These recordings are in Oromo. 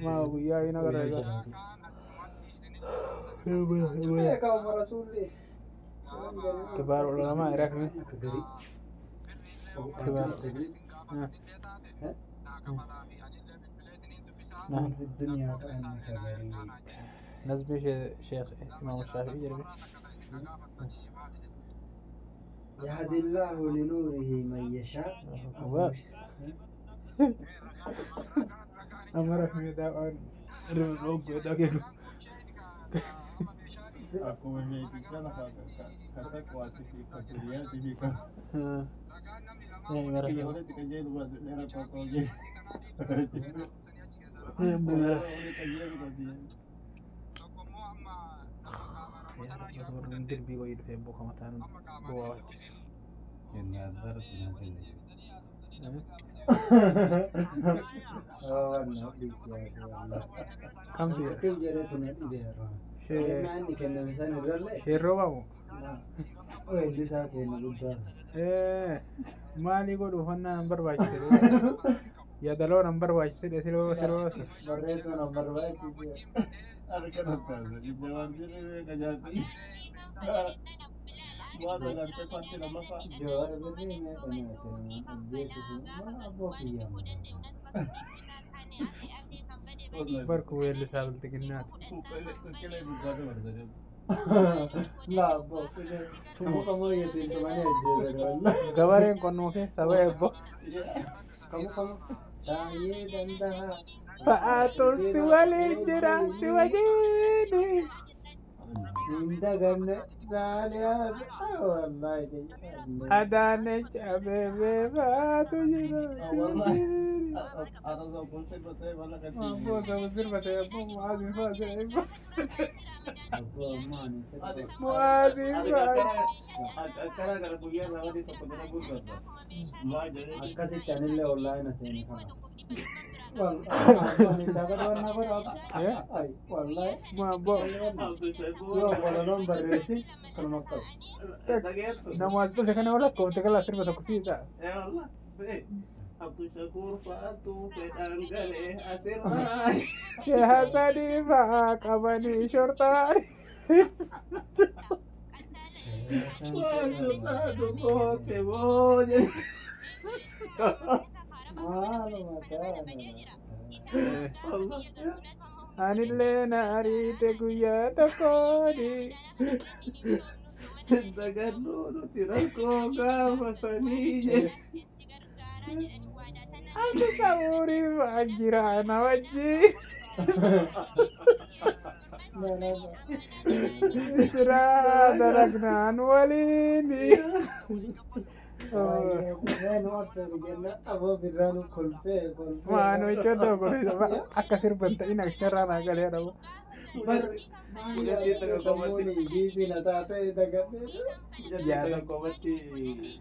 Maa guyyaa hin agarra egaa. Kauma rasuulli. Kibaar ulamaa irraa kami? Akka garii. Kibaar. نحن في الدنيا كأنك غريب. نزبي شيخ إمام الشافعي جربي. يهدي الله لنوره من يشاء. أكبر. أمرك من دعوان رب دقيق. Akkuma meetichaa lafa ka taqwaati fi ka duriyaatii fi ka kiyya walitti qajeelu baatu dheeraa qoqqoo jedhu. Walitti qajeelu qabdi. Dirbii wayii dhufee boka mataan gowwaatti. Kennaa darbu naa kenne. آه، والله. Kamtu jedha? كم جريتنا الإبيرة. Kennaa inni kenname san irrallee. Sheerroo baamu? Weellisaa keenya guddaa. Maalii godhu uffannaa nan barbaachise? Yaadaloo nan barbaachise siloo siloo. Barreessuu nan barbaachise. Harka tattaasa. Ija waan jedhu beeka nyaata. Waan agartee parti lammaffaa. Jawaar birrii meeqa nyaate nama ajjeesuuf maa abboo kiyyaa. Barku weellisaa bilxiginnaati. Qilee gubbaa dabarsa. Laa abboo qilee muka mooyyeetiin tumanii ajjeesan wallah. Gabareen qonnuma keessa ba'e abbo. Kamu kamu taa'ee danda'a. Fa'aatu si waliin jira si wajjin. Hin daganne saaliyaa wallahi. Adaanech Abeebee fa'aatu jira si wajjin. Arasa kun sirba ta'e waan akka Abboo saba sirba ta'e abboo Mu'aazin fa'a ta'e abboo. Abboo ammaan sirba. Mu'aazin fa'a. Akkana gara guyyaa saawwatii tokko dura guuttata. Maa jedhee Akkasitti anillee onlaayina seene kanas. Wallahi. Maa abboo. Yoo walaloon barreessi kanuma qabu. Dhageettu. Nama as dhufe kana lakkoofte kala sirba tokko sii ta'a. Ee wallah. Abdushakuur fa'aatu fedhaan galee asirraa. Shee Hassanii fa'aa qabanii shortaan. Waan taatu goote boo jedhe. Maaluma taana. Wallah. Anillee na ariite guyyaa tokkooni. Dagannoo nuti rakkoo gaafa sanii jedhe. Abdi Sabuurii fa'aa jira na wajjin. Jira dalagnaan waliini. Aboo birraanu kolfee kolfee. Maanoo ijoollee godhe akka sirban ta'in acharraa naa galee dhabu. Sammuun biizii na taatee dagadhee. Yaada kophaatti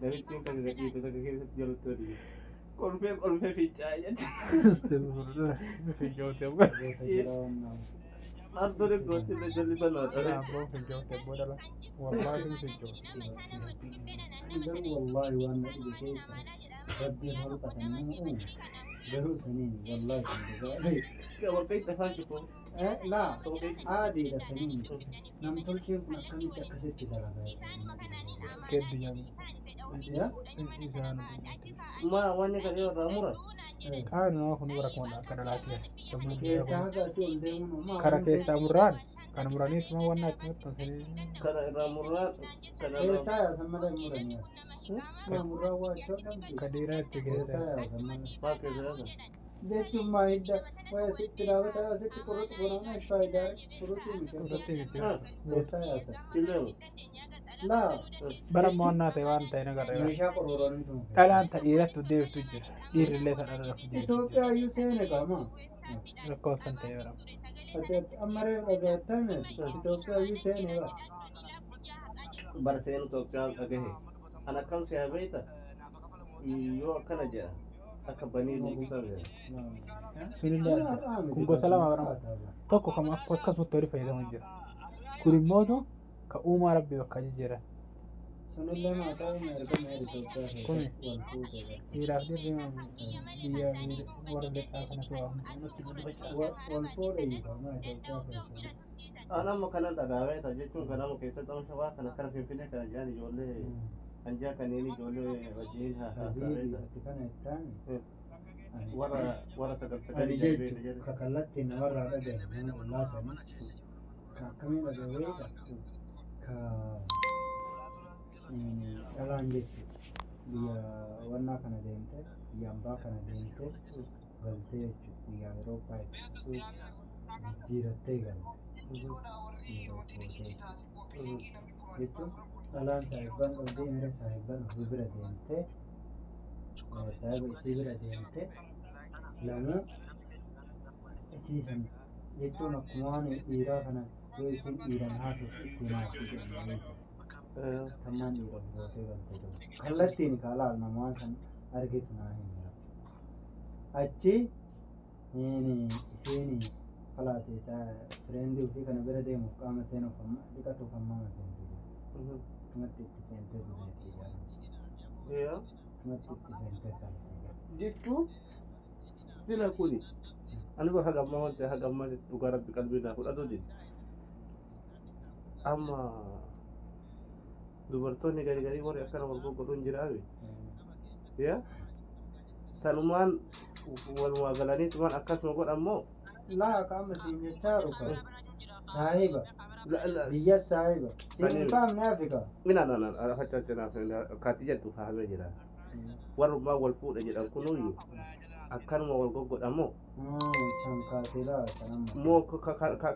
namitti kan gadhiisu takka keessatti jalatti olii. Kolfee kolfee fincaa jette. Finjootee Ardore gootti jalli bal'aadha. Abboon finjootee booda la. Wallaahi finjootee. Garuu wallahi waan na dhibe keessa rabbiin holqa sanii nama uume garuu saniin wallahi kan dhugaa. Waqtii afaan cufu. Laa aadiidha saniin nam tolcheen kun akkamitti akkasitti dalagaa. Keddu jedhamu. Yaa? Isaan. Maa wanni kan irraa muran. Qaamni namaa kun bara kuma akka dhalaatee. Keessaa haga asii ol deemuun maa Kara keessaa murraan kan muranii suma wanna itti maxxansanii. Kana irraa murraan kana irraa Keessaa yaasan malee hin muranii. Maa murraa waa achoo dhabdi. Ka dhiiraa itti Keessaa keessa. yaasan malee. Maal keessa yaasan? Jechuun maa hidda waya sitti dhaabata yoo sitti quruxu godhama faayidaa quruxii miti. Quruxii miti. Keessaa yaasan. Cilleemu. Laa Bara ammoo wannaa ta'e waan ta'e nagarra. meeshaa qororaniitu. Dhalaan ta dhiiratti deebiftu jira. Dhiirrillee ta dhalatti deebiftu. Itoophiyaa iyyuu seene qaama. Lakkoofsan ta'e bara. Ati amma reefu dhagaatame Itoophiyaa iyyuu seene bara. Barseen Itoophiyaan dhagahe. An akkam si'a beekta? Yoo akkana jedha. Akka banii lubuusaa jedha. Sunillee adda. Kun gosa lama bara. Tokko kan akkasumatti walii fayyadamu jira. Kun immootu ka uumaa rabbii bakka jijjiiran. Sunillee maataa inni argame Itoophiyaa Kuni keessatti wal fuute bara. dhiiraaf dhiirri biyya warra lixaa kanatu waamamu. Wal fuudhe hiikamaa Itoophiyaa keessatti. An amma kanan dhagaabeeta jechuun kan nama keessatti amma shawaa kana kana finfinnee kana jiran ijoollee kan jiran kanneen ijoollee wajjin Habibi haasa'eeta. ati kana ittaani. Warra warra sagal Ani sagalii jedhee jechu jedhe. ka kallattiin namarraa dhagaye nama ollaa sanii ka akkamii dhagayeedha ka dhalaan jechu biyya wannaa kana deemte biyya ambaa kana deemte galtee jechu biyya Awurooppaa jechu jijjiirattee galte dhiira fuutee jechuun dhalaan saahibban qabdee mira saahibban ofii bira deemtee saahiba isii bira deemte lamuu isii san jechuun akkuma waan dhiiraa kana yoo isin dhiiran haasuuf ittiin haasuu jedhan tammaan dhiira gootee galte ta'u kallattiin kaalaal nama waan san argitu naa hin jira achi isiin kalaas isaa fireendii ofii kana bira deemuuf qaama seenuuf amma dhiqatuuf amma seentu jira tumatti itti seentee gudeetti jira tumatti itti seentee saltee jira Jechuun sila kuni ani bakka hagammaa waan ta'e hagammaa dhugaa rabbi qalbii naa fudhatu dide. Amma dubartoonni gari garii warri akkana wal goggodhuun jiraame. Yaa sanumaan walumaa galaniitumaan akkasuma godhan moo Laa qaama siin jechaa ruka saahiba biyya saahiba siin hin faamne Afrika. Mina na na facaacinaaf kaati jedhu fahamee jira. Warrumaa wal fuudhe jedhan kunuyyuu akkanuma wal goggodhan moo Sankaatila sanamma. moo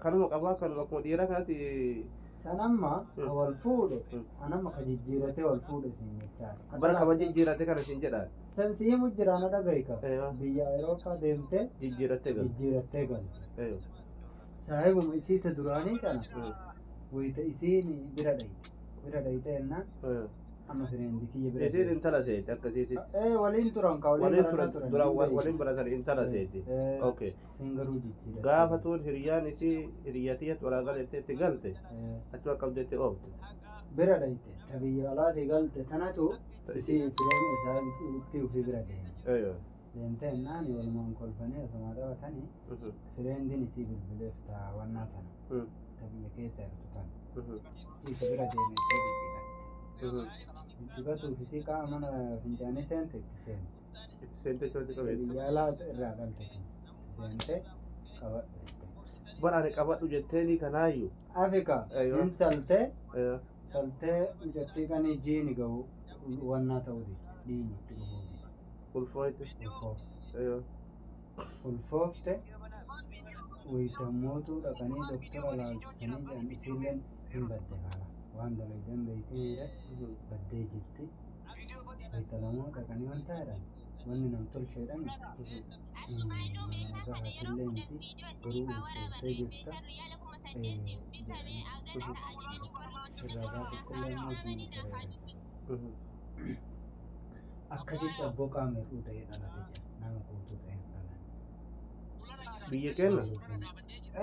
kanuma qabaa kanuma akkuma dhiiraa kanatti Sanamma ka wal fuudhe anamma ka jijjiiratee wal fuudhe siin jechaa ruka. bara kama jijjiirate kana siin jedhaan San si himu jira na dhagahi biyya Awurooppaa deemtee jijjiirattee galte. jijjiirattee galte. Saahibuma isii ta duraanii kana wayita isiin bira dhayite bira dhayite jennaan amma fireendi kiyya bira Isiin intala seeti akkasiiti. Ee waliin turan ka waliin Waliin barataa turan turan. duraan waliin baratan intala seeti. Okay. Siin garuu jijjiiratte. Gaafa tuun hiriyyaan isii hiriyyatiyya walaa galettee itti galte achuma qabdeetti oofte. Bira dhayite ta biyya alaatii galte tanatu isii fireen isaa itti ofii bira deeme. Deemtee jennaan walumaan kolfanii osuma taphatanii fireendiin isii bilbileef taawwannaa tana ta biyya keessa jirtu tana. Isii bira deemettee dhidhiqatte. Dhidhiqatuuf isii qaama mana fincaanii seente itti seente. Seente chooti qabeetti. Biyya alaa irraa galte tun itti seente qabadhu jette. Bara ani qabadhu jetteeni kanaayyuu. Afrika hin saltee saltee mucattii kan jiini gahu wannaa ta'uu didde dhiini itti dhufuu didde. Ulfooyte. Ulfoofte. Ulfoofte wayitammootuu dhaqanii doktora laalchisanii jedhan isiilleen hin badde kaala waan dalaydan beeytee miidha baddee jirti. Wayita lamoo dhaqanii wanta jedhan wanni nam tolcheedhan nama gahaatillee miti garuu ulfooftee jirta jedhanii irraa gaafattillee immoo jiini tureera. Akkasitti abboo qaama hir'uu ta'ee dhalate jira nama guutuu ta'ee hin dhalanne. Biyya keenya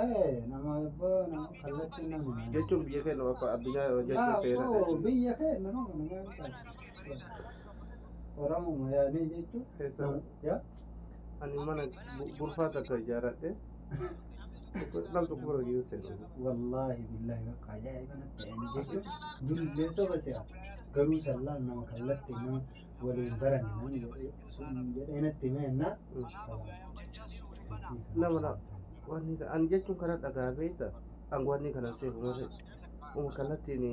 Ee nama abboo nama kallattiin namni nama. jechuun biyya keenya bakka addunyaa jechuun Laa abboo seera. biyya keenya nama nama Oromuma yaanii jechuun Keessa yaa ani mana gurfaa takka ijaaradhe nam tokko bira jiru seenu. wallaahi billaahi bakka ajaa'iba natti ta'e jechuun durillee soba si'a garuu sallaan nama kallattiin nama waliin barane namni sun jedhee natti himeenna. Nama na wanni ani jechuun kana dhagaa beekta an wanni kana seefu malee uma kallattiin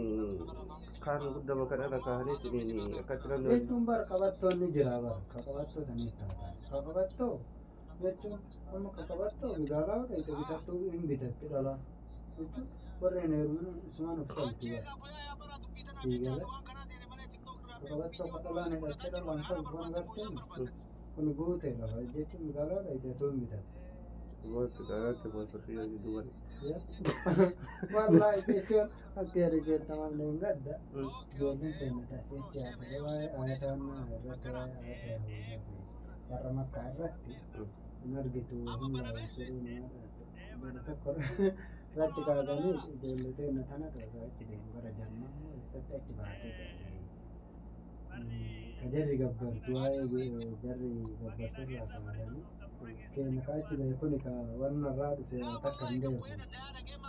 kaan guddama kana irra kaa'anii akkatti namni Jechuun bara qabattoon ni jira bara ka qabattoo saniif taata ka qabattoo jechuun amma ka qabattoo bigaalaa dhayite bitattuu hin bitatti dhala jechuun warra hin heerumin isumaan of salti bara siigala ka qabattoo ka dhalaan hidhattee dhalaan saltu kan agarteen kun guute lafa jechuun bigaalaa dhayite tuu hin bitatti. Gooti kanatti goota fi hojii dubare. Wallaahi jechuun akka yaada jeettamaan hin gadda. Ijoolleen keenya taasisetti haata'e waa'ee ayataannaa irratti waa'ee ayata yahudaa fi warra makkaa irratti hin argitu humna ibsuu bara tokko irratti kaasanii ijoollee teenya tana osoo achi deemu bara jarman eessatti achi baatee ta'e. Ka jarri gabbartu waa'ee jarri gabbartu irraa kaasanii keenya ka achi bahe kuni ka wanna irraa dhufe waa takka hin beeku.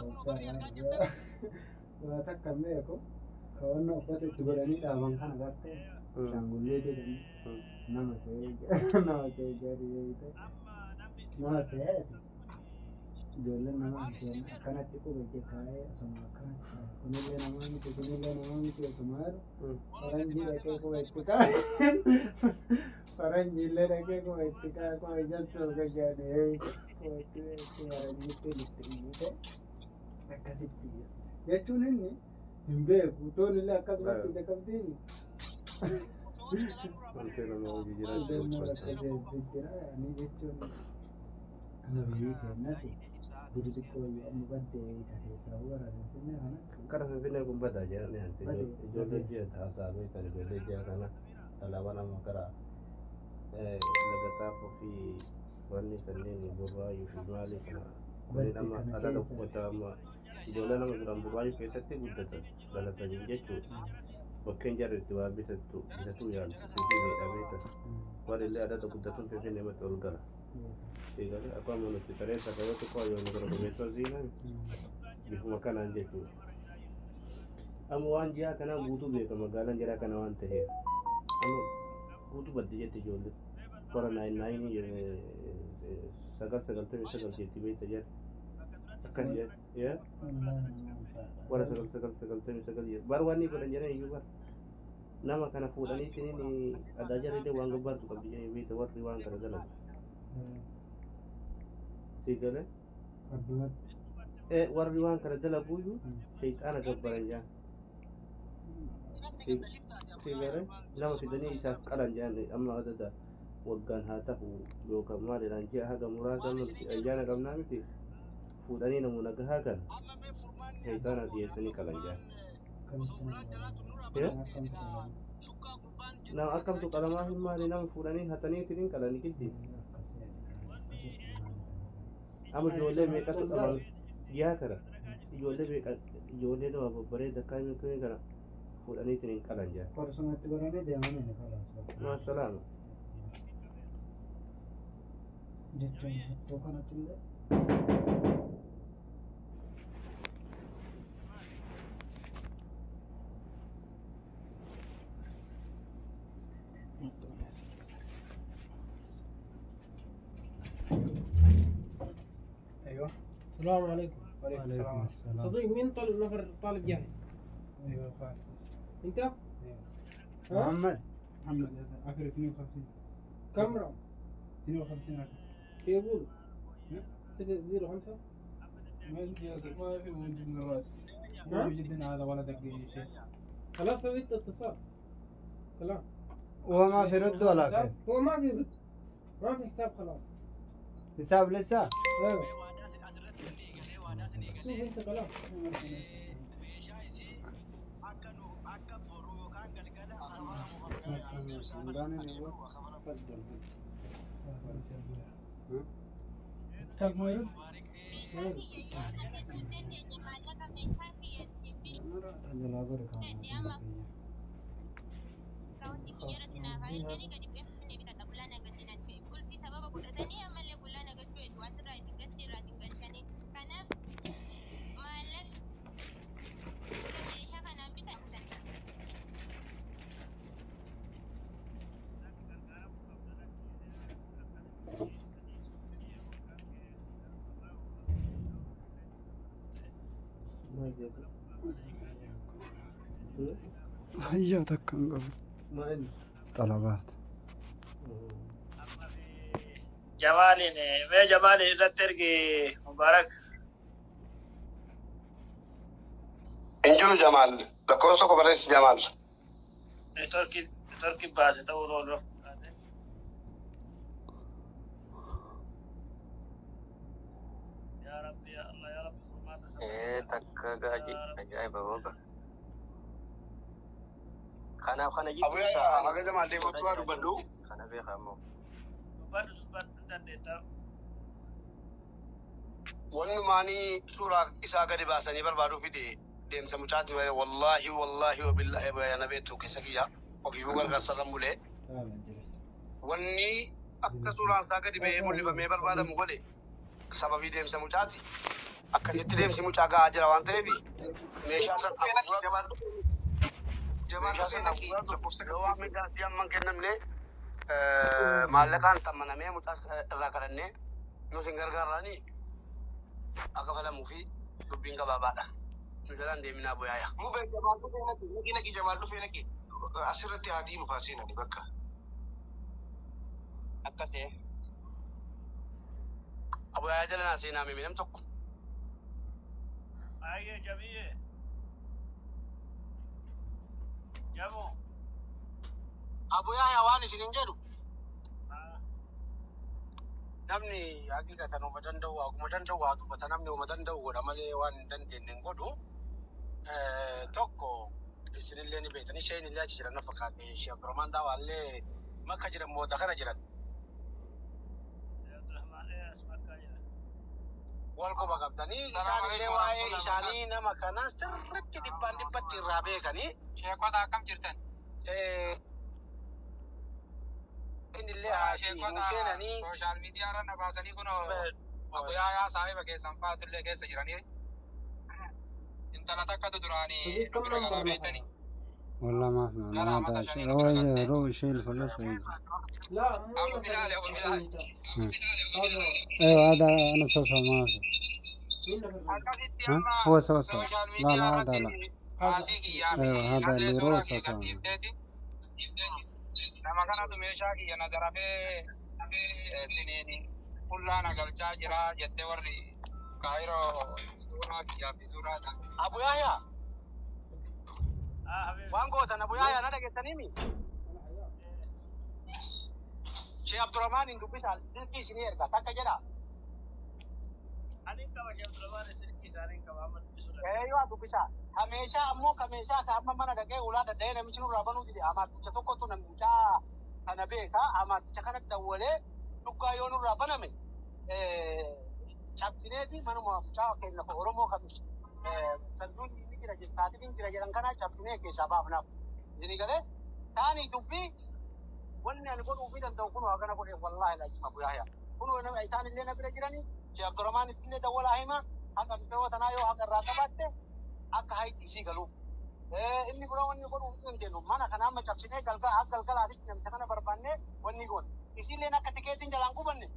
Itoophiyaa irraa dhufe waa takka hin beeku. Ka wanna uffata itti godhanii dhaaban kana gartee ashaangullee jedhanii nama se'ee nama se'ee jarri beeyte nama se'eeti. Ijoolleen nama keenya akkanatti quba ija kaa'ee osuma akkanatti kaa'e kunillee namaa miti kunillee namaa miti osuma jedhu faranjii dhaqee quba itti kaa'e faranjiillee dhaqee quba itti kaa'e quba ija suuqa jedhanii quba itti faranjiitti itti iyyite akkasitti jechuun inni hin beeku utuun illee akkasumatti ija qabdiini. Wanti nama hojii jiraachuu Deemuu akkasii hedduu jira ani jechuun nabiyyi keenyas duri xiqqoo amma baddee wayita keessaa warra Finfinnee kanatti. Kara Finfinnee kun badaa jedhanii hanti Badee, ijoollee badee. ji'a haasaa beektan ijoollee ji'a kana alaabaan amma kara laga xaafuu fi wanni kanneen burraayuu fi maalii kana kunneen Badde amma kana alaga keessa. uffata amma ijoollee nama duraan burraayuu keessatti guddatan dhalatanii jechuudha. Bakkeen jarri itti waa bitattu bitatuu yaaltu Finfinneedha beektan. Warri illee adada guddatuun Finfinnee matti ol gala. Eegalee akkuma nuti saree sagalee xiqqoo yoonu gara gogeessoo siinaan bifuma kanaan jechuudha. Amma waan ji'a kanaa guutuu beeka magaalaan jira kana waan ta'eef. Amma guutuu baddi jetti ijoollee. Bara naayin naayinii 999 jetti beekta jedhe. Akkas jedhe. Yaa Wallaahi nama bara ta'a. 999 jedhe. Bara waan inni godhan jedhan iyyuu bara. Nama kana fuudhanii isiniin adaa jarrillee waan gabbaartu qabdi jedhanii beekta warri waan kana dalagu. Siigalee. Addumatti. Warri waan kana dalaguuyyuu shayxaana gabbaran jedhan. Siigalee nama fidanii isaaf qalan jedhan amma adada waggaan haa ta'u yookaan maalidhaan ji'a haga muraasa nuti ayyaana qabnaa miti fuudhanii namoota gahaa kan shayxaana dhiyeessanii qalan jedhan. Akkamitti nama Yaa? akkamtu qalama? Nama akkamtu qalamaa hin maali nama fuudhanii hatanii ittiin qalanii giddi. Akkasii akkasitti maali Amma ijoollee meeqatu qaban ji'a kana ijoollee meeqa ijoollee nama babbareeda akkamii akkamii kana fuudhanii ittiin qalan jedhan. Qorsumatti godhanii deemanii ni kalaas. Maasalaama. Jechuun huccuu kanatti illee. ايوه السلام عليكم. وعليكم السلام. السلام. صديق مين طالب نفر طالب جاهز؟ ايوه خلاص. انت؟ ايوه. ها؟ محمد محمد اخر 52. كم رقم؟ 52 اخر. في يقول ها؟ 005. ما يجي ما في موجود من الراس. نعم. مو جدا هذا ولا دق شيء. خلاص سويت اتصال كلام. هو ما في رد ولا كيف؟ هو ما في رد، ما في حساب خلاص. حساب لسه؟ ايوه شوف انت كلام. اتصال ما يرد. Maal jedhu? Fayyaa takka hin qabu. Maal? Xalabaat. Jamaaliin mee Jamaaliin irratti ergi Mubaarak. Hin jiru Jamaal. Lakkoofsa tokko barreessi Jamaal. Neetworkii baase ta'uu oolu of baase. Yaa Rabbi yaa Allah yaa Rabbi furmaata Ee, takka gaaji ajaa'iba booga. Kanaaf kana Abu Yahya haga Jamaal deemuutti waa dubbadhu. Kana beekaa immoo. Dubbadhu dubbadhu dandeettaa. Wannumaanii suuraa isaa gadi baasanii barbaaduu fide deemsa mucaatti malee wallaahi wallaahi wabillaahi Abu Yahya na beektu keessa kiyya. Ofiifuu gargaarsarra bulee. Taala jiris. Wanni akka suuraan isaa gadi ba'ee mul'ifamee barbaadamu godhe sababii deemsa mucaati. Akkasitti deemsi mucaa gahaa jira waan ta'eef meeshaa san Jamaal meeshaa dhufee san naqi lakkoofsa yoo waan midhaatti amma hin kennamne maallaqaan tammanamee mucaas irraa kadhannee nus hin gargaarraanii akka falamuu fi dubbiin gabaabaadha. Nu jalaan deeminaa bu'aaya. Mubee Jamaal dhufee naqi naqi naqi Jamaal dhufee naqi asirratti haa diinu faa seenani bakka. Akkasee. Abu'aaya jala naa seenaa mimi nam tokko. Ayyee jabiyyee. Jamoo. Abu Yahya waan isin hin jedhu namni haqiqatan uma danda'u akkuma danda'u haa dubbata namni uma danda'u godha malee waan hin dandeenye hin godhu. Tokko isinillee ni beektan isheen illee achi jiran na fakkaate ishee Abdurrahmaan Daawaallee makka jiran moota kana jiran. Abdurrahmaan as makkaa jira. Wal quba qabdanii isaanillee waa'ee isaanii nama kana sirriitti dhibbaan dhibbatti irraa beekanii. Sheekota akkam jirtan? Inni illee haati Sheekota seenanii social media irra na baasanii kunoo Abu Yahyaa saahiba keessan fa'aatullee keessa jiranii. Intala takkatu duraanii Sadii nu kam bira galaa number beektanii. والله ما في Gara معلومات amata عشان shanii nu هو bira galte. روح يشيل الفلوس ويجي. لا مو Abu Bilaal, Abu Bilaal. انت هذا ايوه هذا انا سوسو ما في. مين نفر Akkasitti ها amma هو سوسو. social لا media لا هذا irratti لا. هذا haati kiyyaa fi ايوه هذا nallee اللي suuraa يروح kiyya سوسو. gadhiifteeti. Nama kanatu meeshaa kiyya na zarafee siniin qullaa na galchaa jira jettee warri Kaayiroo suuraa kiyyaa fi suuraa Abu Yahya Ah habibi. waan gootan Abu Yahya na dhageessaniimi. Shee Abdurrahmaan hin dubbisa silkii isinii erga takka jedha. Ani qaba Shee Abdurrahmaan silkii isaanii qaba amma dubbisuu danda'a. Eeyyuu dubbisa. Ka meeshaa ammoo ka meeshaa ka amma mana dhaqee ulaa dadha'ee namichi nurraa banuu dide amaarticha tokkotu namichaa kana beeka amaarticha kana dawwalee dhugaa yoo nurraa baname cabsineeti manuma mucaa keenya Oromoo kamish sanduuqni inni jira taatiin jira jedhan kana cabsinee keessaa baafnaaf. Isinii galee taanii dubbii wanni ani godhuu fi danda'u kun hagana godhe wallaahi laajima Abu Yahya. Kun isaan illee na bira jiranii Shee Abdurrahmaan illee dawwalaa hima haqa bitoo tanaa yoo haqa irraa qabaatte akka hayti isii galu. Inni biroo wanni godhuu hin dandeenyu mana kana amma cabsinee galgala akka galgalaatitti namicha kana barbaannee wanni goona. Isiilleen akka tikeetiin jalaan gubanne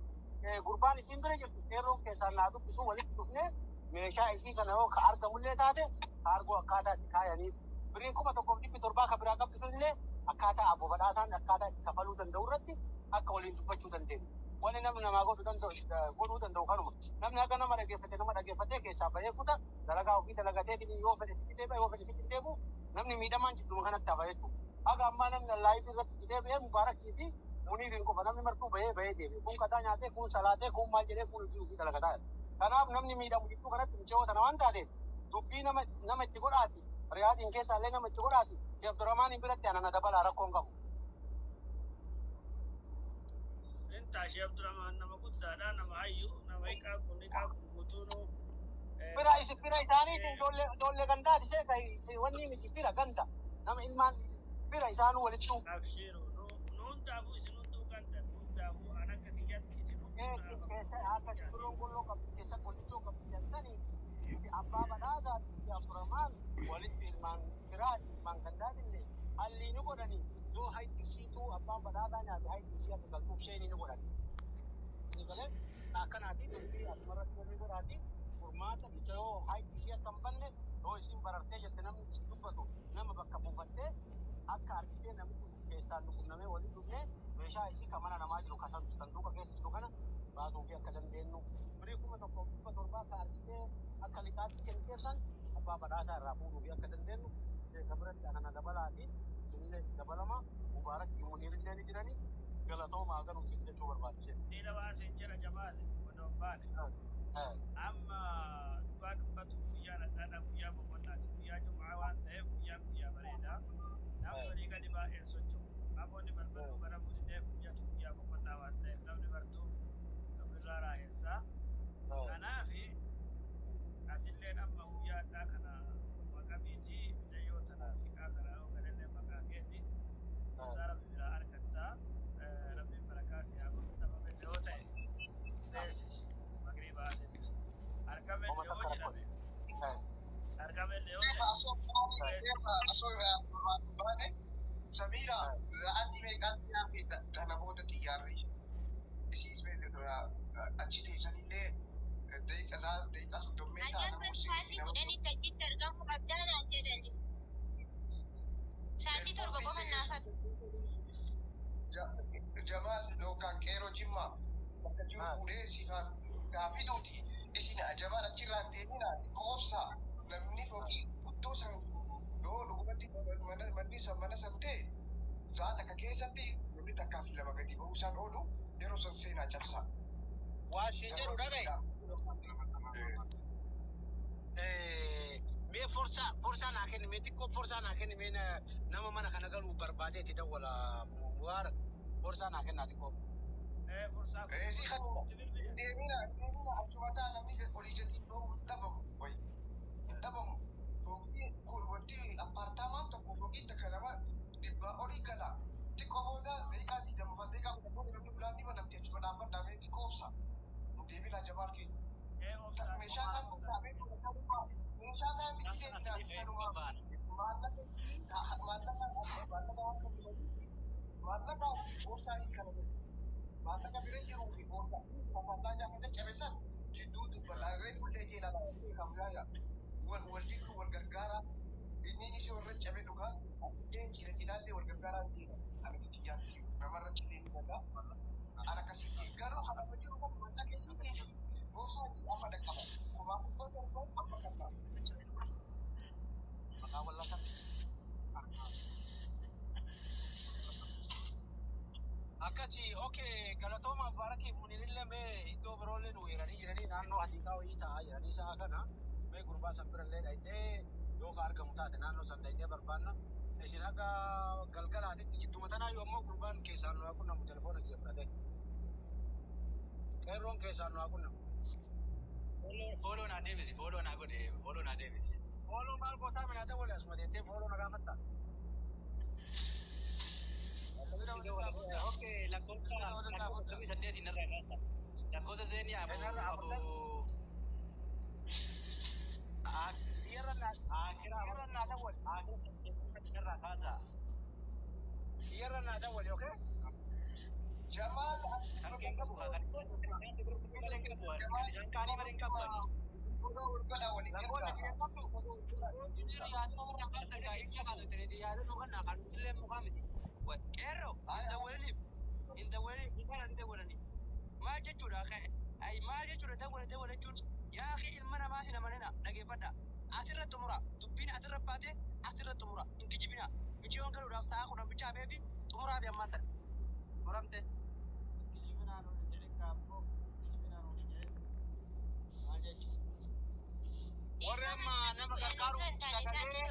gurbaan isiin bira jirtu qeerroon keessaan naa dubbisu walitti dhufnee meeshaa isii kana yoo ka argamullee taate ka arguu akkaataa itti kaayaniif biriin 1700 ka biraa qabdu sunillee akkaataa abbo badhaasaan akkaataa itti kafaluu danda'u irratti akka waliin dubbachuu dandeenyu. Wanni namni namaa godhuu danda'u godhuu danda'u kanuma. Namni akka nama dhageeffate nama dhageeffatee keessaa bahee kuta dalagaa ofii dalagateetiin yoo fedhe sitti deebi'a yoo fedhe sitti deebi'u namni miidhamaan jidduma kanatti hafa jechuudha. Haga ammaa namni live irratti itti deebi'ee Mubaarakii fi Muniiriin qofa namni martuu bahee bahee deebi'e. Kun qataa nyaatee kun salaatee kun maal jedhee kun hojii ofii dalagataa jira. Kanaaf namni miidhamu jidduu kanatti micha'oo tana waan taateef dubbii nama nama itti godhaati. Riyaadiin keessaa illee nama itti godhaati. Abdurrahmaan biratti ana na dabalaa rakkoon qabu. Inta Shee Abdurrahmaan nama guddaadha nama hayyuu nama hiikaa kun hiikaa kun guutuunu. Fira isi fira isaaniiti ijoollee ijoollee gandaati see wanni miti fira ganda nama ilmaan fira isaanuu walittu. Abshiiru nu hundaafuu isin hunduu ganda nu hundaafuu an akka kiyyatti isin hunduu Akka shibiroon golloo qabdu keessa gollichoo qabdu jettanii abbaa badhaasaa fi Abdurrahmaan walitti ilmaan firaa ilmaan gandaatillee hallii ni godhanii yoo hayti isiituu abbaan badhaasaa nyaate hayti isii akka galtuuf isheen ni godhani. Ni galee akkanaatii dubbii asumarratti wanni godhaati furmaata bicha yoo hayti isii akka hin banne yoo isiin barartee jette namni isin dubbatu nama bakka buufattee akka argitee namni kun keessaan dhukkubnamee waliin dhufnee meeshaa isii kan mana namaa jiru kan sanduuqa keessa jiru kana baasuu fi akka dandeenyu birii 1700 akka argitee akka liqaatti kenniteef san abbaa badhaasaa irraa fuudhuu fi akka dandeenyu keessa biratti anana dabalaa fi isinillee dabalama Mubaarak Muniirillee ni jirani galatoomaa ganuu isin jechuu barbaachise. Dhiira baaseen jira Jamaal odoon baane. Amma dhugaa dubbatu guyyaan addaadha guyyaa boqonnaati guyyaa Jum'aa waan ta'eef guyyaan guyyaa bareedaa. Namni walii gadi baay'een socho'u. Namoonni balbaluu banamuu dideef guyyatu guyyaa boqonnaa waan ta'eef namni martuu ofirraa raahessaa. Kanaafi atilleen amma guyyaa addaa kana maqaa miitii bidayyoo tanaa fi kana yoo galellee maqaa keeti. Asoo asoo baane Samira ati meeqas fi kana booda xiyyaarri isiis achi teessanillee daqiiqaa soddommee ta'a Ajaan nama sa'aatii 10tti achitti argamuu qabdaa naan jedhani. Sa'aatii 7 qofa naaf hafe. Jamaal yookaan qeeroo Jimmaa bakka jiru fuudhee siifaan gaafiduuti. Isin Jamaal achirraan deemina qoobsa namni fooqii guddoo san yoo dhugumatti manni san mana san ta'e sa'a takka keessatti namni takkaa fi lama gadi bahuu isaan oolu yeroo san seenaa cabsa. Waa siin jedhu dhagaye. Mee forsaa forsaa naa kenni, mee xiqqoo forsaa naa kenni, mee nama mana kana galuu barbaadeeti dawwala Mubaarak, forsaa naa kennaa xiqqoo. Forsaa Si kan deemina deemina achuma ta'a, namni olii gadi bahuu hin dhabamu wayi hin dhabamu. Fooqii wanti appaartaamaan tokko fooqiin takka nama 100 olii gala. Xiqqoo booda daqiiqaa 20 fa daqiiqaa 10 booda namni ulaan ni banamti, achuma dhaabbadhaa, mee xiqqoo obsa. Hin deemina Jamaal keenya. Meeshaa kaan meeshaa kaan itti deemina kanuma maallaqa maallaqa maallaqa harka maallaqaa fi boorsaa isii kana godhu. Maallaqa bira jiruu fi boorsaa afaan gaafa caccabe san jidduu dubbadha. Reefullee jee ilaalaa beekamu yaaya. Wal wal jidduu wal gargaaraa inni isii warra cabe dhugaa illee jira cinaallee wal gargaaraa jira. Ani kiyyaatti namarratti illee ni dhagaa. Ana akkasitti garuu kan amma jiru kun maallaqa isiitii fi boorsaa isii amma dhaqqaba. 7,000 amma kannaa. Maqaa wallata. Akkasi, okay, galatooma Mubaarakii. Munillee mee iddoo biroollee nu weeranii jiranii, naannoo hadiiqaa wayii taa'aa jiranii sa'a kana. Mee gurbaa san birallee dhaqnee yoo ka argamu taate naannoo san dhaqnee barbaanna. Isin akka galgalaatitti jidduma tanaa yoo ammoo gurbaan keessaan nu haa qunnamu, telefoona kiyya fudhate. Qeerroon keessaan nu haa qunnamu. Follow naa deebisi, follow naa godhe, follow naa deebisi. Follow maal gootaa minaa ta'e wali asuma teettee follow na gaafatta. Okay, lakkoofsa 38 narraa kaasa. Lakkoofsa seenii abu abu Biyyarra naa akira biyyarra naa dawwali. Akira narraa kaasa. Biyyarra naa dawwali, okay? Jamaal as Kan kee qabu kan isaan kaanii malee hin qabu. wal godhaa waliin Lakkoofsa gargaara. kiyya qabdu. Qeerroo hin dawwaliniif, hin dawwaliniif, hin kana hin dawwalanii. Maal jechuudha? Ay, maal jechuudha dawwala dawwala jechuun? Yaa akhi, ilma namaa hin amanina, dhageeffadha. Asirra xumura, dubbiin asirra baate asirra xumura, hin kijibina. Mijiyoon galuudhaaf sa'a 10 bichaa beefi xumuraa fi ammaan tana. Muramte. Kijibinaan oli jedhe kaabboo. Kijibinaan oli jedhe. Maal jechuudha? Warri amma nama gargaaruuf sagalee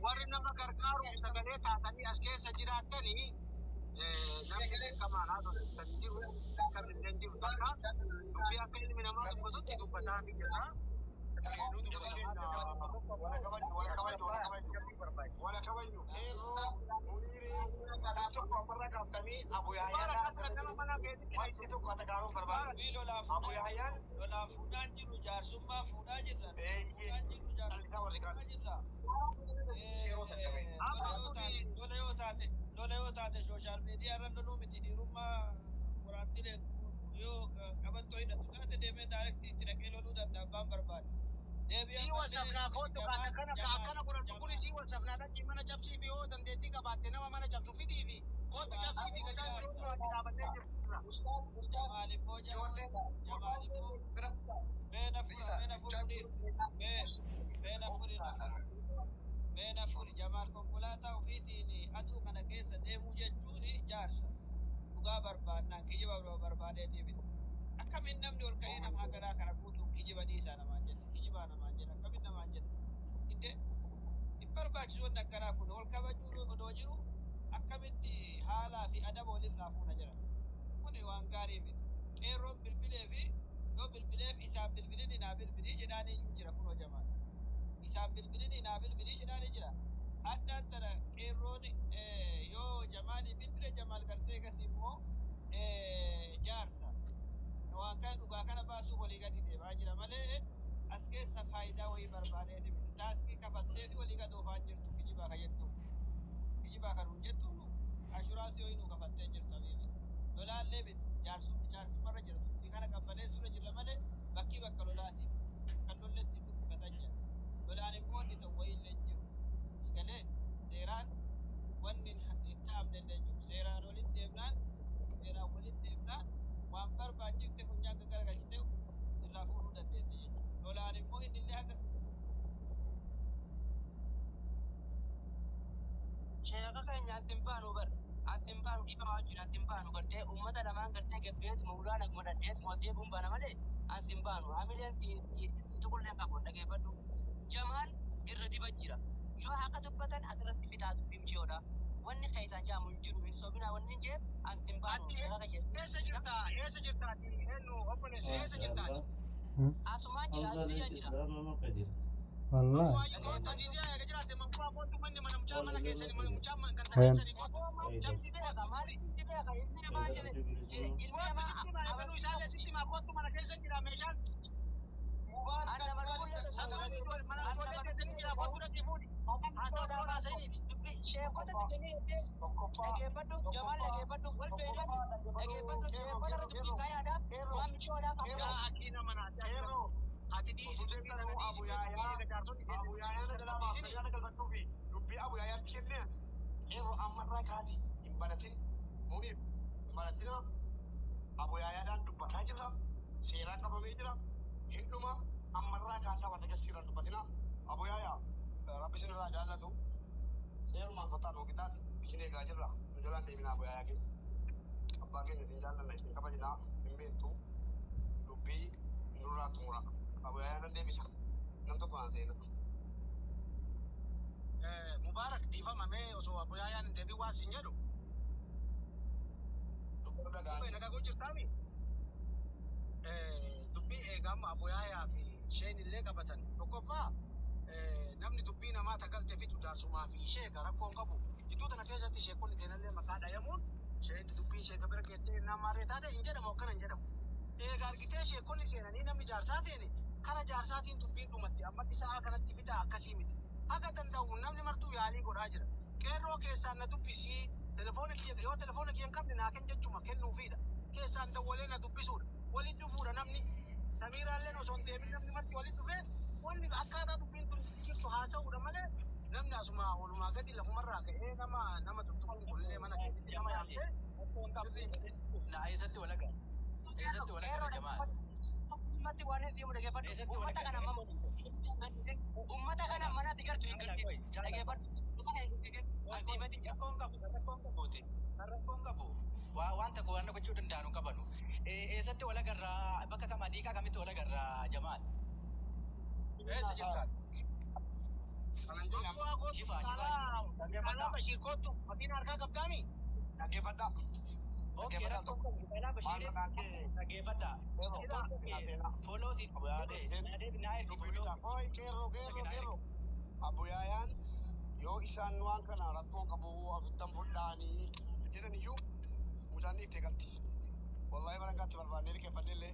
warri nama gargaaruuf sagalee taatanii as keessa jiraattanii, namni beekamaan haa tole kan jiru kan hin jiru takka dubbii akka ilmi namaa dubbatutti dubbataa ni jira. Nu Wala kabaju, wala kabaju, wala kabaju. Wala kabaju. Tokko ammarra kaaftanii Abu Yahyaan nama mana keessatti wanti tokko ata gaaruun barbaadu. Dubbii lolaa Abu fuudhaa Yahyaan lolaa fuudhaan jiru, jaarsummaa fuudhaa jirra. Fuudhaan jiru, callisaa warri kaan. jaarsummaa jirra. Yeroo takka mee. Lola yoo taate, lola yoo taate, social media irra loluu miti, dhiirummaa waraantilee yoo qabattoo hidhattu taate deemee direct itti dhaqee loluu danda'a abbaan barbaade. Deebi'ee Tii wal sabnaa kootu ka akkana ka akkana godhatu kun Jamaal tii wal sabnaa dhaqii mana cabsii fi yoo dandeettii qabaatte nama mana cabsu fidii fi kootu cabsii fi gadi cabsii fi dhaabannee jirra. Ustaad, ustaad, Jamaal ibboo ijoollee Jamaal ibboo bira kutaa. mee na fura Isa, mee na furu dhiir mee mee na furi na furu mee na furi. Jamaal konkolaataa ofiitiin aduu kana keessa deemuu jechuun jaarsa dhugaa barbaannaan kijiba barbaadeetii miti. Akkamiin namni ol ka'ee nama hagaraa kana guutuun kijiba dhiisaa namaan jedha, kijibaa namaan jedha, akkamiin namaan jedha? Inde hin barbaachisu wanni akkanaa kun. Ol kabajuu odoo jiru akkamitti haalaa fi adaba walirraa fuuna jira? Kun waan gaarii miti. Qeerroon bilbilee fi yoo bilbileef isaan bilbilini naa bilbilii jedhaanii iyyuu jira. Kunoo Jamaal isaan bilbilini naa bilbilii jedhaanii jira. Addaan tana qeerroon yoo Jamaalii bilbile, Jamaal gartee gas immoo jaarsa waan kana dhugaa kana baasuuf walii gadi deemaa jira malee as keessa faayidaa wayii barbaadeeti miti. Kaaskii kafaltee fi walii gad oofaa jirtu kijibaa ka jettuun. Kijibaa kan nuun jettuun ashuraansii wayii nuu kafaltee jirtu habiibi. Lolaallee miti jaarsummarra jira dubbii kana qabbaneessuurra jirra malee bakkii bakka lolaatii miti. Kan lolli ittiin dubbifatan jira. Lolaan immoo wanni ta'u wayiillee hin jiru. Si galee seeraan wanni hin taa'amne illee hin jiru. Seeraan walitti deemnaan seeraan walitti deemnaan waan barbaachifte funyaan gaggaragalchite irraa fuudhuu dandeette jechuudha. Lolaan immoo inni illee haga Sheeka keenya ati hin baanu bar. Ati hin baanu dhiifama wajjin ati hin baanu gartee uummata lamaan gartee gabbeetuma ulaa naguma dhadheetuma ol deebi'uun baana malee ati hin baanu. Hamileen tuqullee qabu dhageeffadhu. Jamaal irra diba jira. Yoo haqa dubbatan asirratti fixaa dubbii michiyoodha. Wanni keessaan jaamu hin jiru hin sobinaa wanni hin jee ati hin baanu. Ati Sheeka keenya. eessa jirta? Eessa jirta? Ati eenyu obboleessa eessa jirta? Maashaallah. Asumaan jira Hamzaan biyya jira. islaama maka jira. Wallahi. Manfaa kootu aziizaa eega jiraatte manfaa kootu manni mana mucaa mana keessanii mana mucaa mana ganda Hem. keessanii kootu. Ayda. Inni beeka maaliif inni beeka ilmi namaa Ayda ilmi Kootu namaa sitti hima eegaluu amantii isaallee qabdi. sitti hima kootu mana keessa jira meeshaan. Mubaarak An nama dhugulle Mana mana ijoollee keessanii jira dhugulle kootu dhaqii fuudhi. maqaan Haasaa sodaa biroo baasoo haasa'iniiti. dubbi sheekota bitanii jettee dhageeffadhu Jamaal dhageeffadhu wal beekani dhageeffadhu sheekota irra dubbii kaayaadhaaf waan michoodhaaf Yaa hamzaan akii nama naati achirratti. Ati dhiisi dubbii tana dhiisi mee dubbii eega jaarsonni keessa Dubbii abuyaayaatti kennee yeroo ammarraa kaati hin baratin muniif hin baratina abuyaayaadhaan dubbataa jirra seeraan qabamee jira hin dhuma ammarraa kaasaa warra gastiirraan dubbatina abuyaayaa rabbi isin irraa jaallatu seerumaan kottaa nuu fixaati isin eegaa jirra nu jalaan deemina abuyaayaa keenya abbaa keenya isin jaallanna isin kabajinaa hin beektu dubbii nurraa xumura abuyaayaa nan deebisa nam tokko naan seena. Mubaarak dhiifama mee osoo abuyaayaa hin deebiin waan siin jedhu. Dubbii Dubbee dhagaanii. nagaa jirtaami. Dubbii eegamu abuyaayaa fi isheen illee qabatan. Tokkoffaa namni dubbii namaa tagalte fixu jaarsumaa fi ishee rakkoon qabu. Jidduu tana keessatti sheekonni teenallee maqaa dhayamuun isheen dubbii ishee bira geettee nama taate hin jedhamu akkana hin jedhamu. Eega argitee sheekonni seenanii namni jaarsaa teene kara jaarsaatiin dubbiin dhumatti ammatti sa'aa kanatti fixa akkasii miti. Haga danda'u namni martuu yaalii godhaa jira. Qeerroo keessaan na dubbisii telefoona kiyya yoo telefoona kiyya hin qabne naa kenn jechuma kennuufiidha. Keessaan dawwalee na dubbisuudha. Waliin dhufuudha namni. Samiiraalleen osoo hin deemin namni marti waliin dhufee wanni akkaataa dubbiin tun jirtu haasa'uudha malee namni asuma walumaa gadi lafumarraa ka'ee nama nama tuttuquun kunillee mana keessatti nama yaamtee sirrii miti. Na eessatti wal agarra? Eessatti wal agarra Jamaal? Ummatti waan hin deemu dhageeffadhu. Eessatti wal Ummata kana agarra? Ummata kana manatti gartuu hin gartiin dhageeffadhu. Ummata kana hin gartiin Qoy an qoy deemeetiin jira. rakkoon qabu rakkoon qabuuti. Rakkoon qabu. Waa waan tokko waan gochuu danda'an hin qabanu. Eessatti wal agarra? Bakka kam adiiqaa kamitti wal agarra Jamaal? Eessa jirta? Kanan jedhe amma Manfaa kootu Shifaa shifaa magaalaa magaalaa dhaggeeffadhaa. Bashiir kootu makiina harkaa qabdaami. dhaggeeffadhaa. Okay Dhaggeeffadhaa rakkoon tokko. qabu magaalaa Maal Bashiiriin maqaan kee? dhaggeeffadhaa. Qeerroo. Ila Rakkoon Sinaa kee seenaa. follow si yaadee yaadee naa ergi Dubbii follow bitaa. Hooy qeerroo qeerroo naa ergi. qeerroo. Abbuyaayaan yoo isaan waan kana rakkoon qabu afittan fudhaanii jedhan iyyuu mucaan dhiiftee galti. Wallaahi barankaatti barbaannee liqeeffannee illee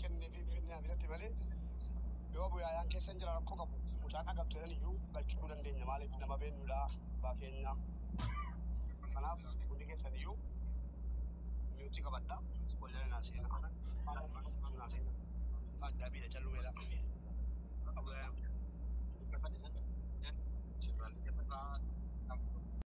kennee fi kennee biratti malee yoo abbuyaayaan keessa hin jira rakkoo qabu mucaan agartu jedhan iyyuu galchuu dandeenya maaliif nama beeknudha abbaa keenya. Kanaaf hundi keessan iyyuu miyuutii qabadha. Wal jala naa seenaa. Naa seenaa. Ajaa'ibiidha callumeedha.